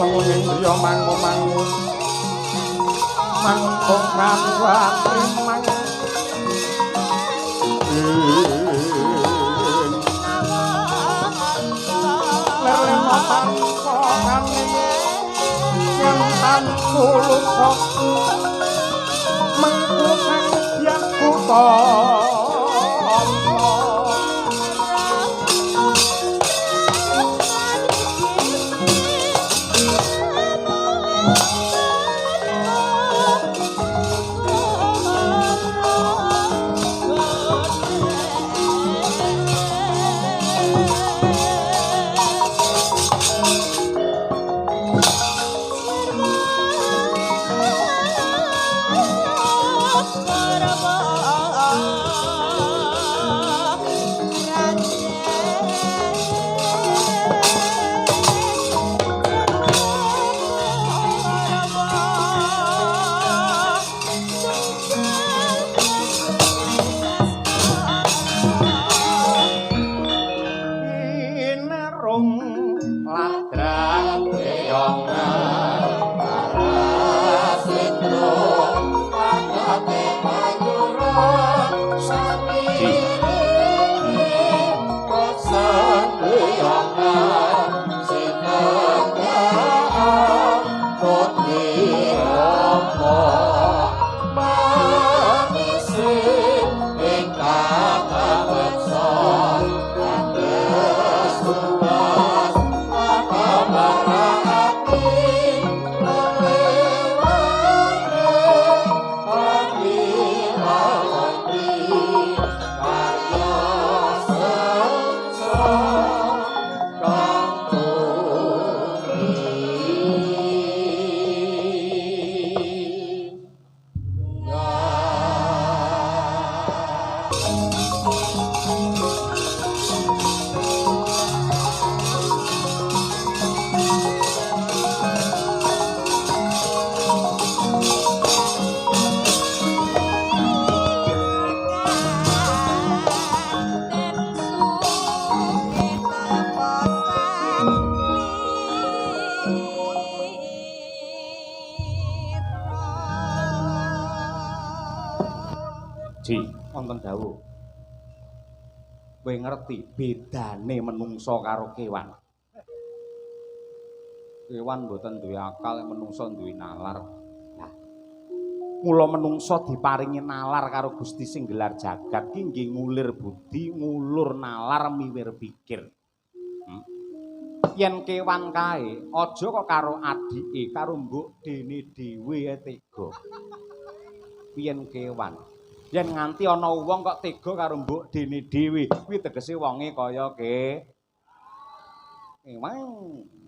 Lenguning driya mangu-mangu mangkok rimang lerlena tanpa kaning yen tanpa mengku kang biang kutha. Kowe ngerti bedane menungsa karo kewan. Kewan mboten duwe akal, menungsa duwe nalar. Nah, mula menungsa diparingi nalar karo Gusti sing gelar jagat ki nggih ngulir budi, ngulur nalar miwir pikir. Yen kewan kae aja kok karo adike, karo mbok dene dhewe tega. Yen kewan yen nganti ana wong kok tega karo mbok dene dhewe, kuwi tegese wonge kaya kewan.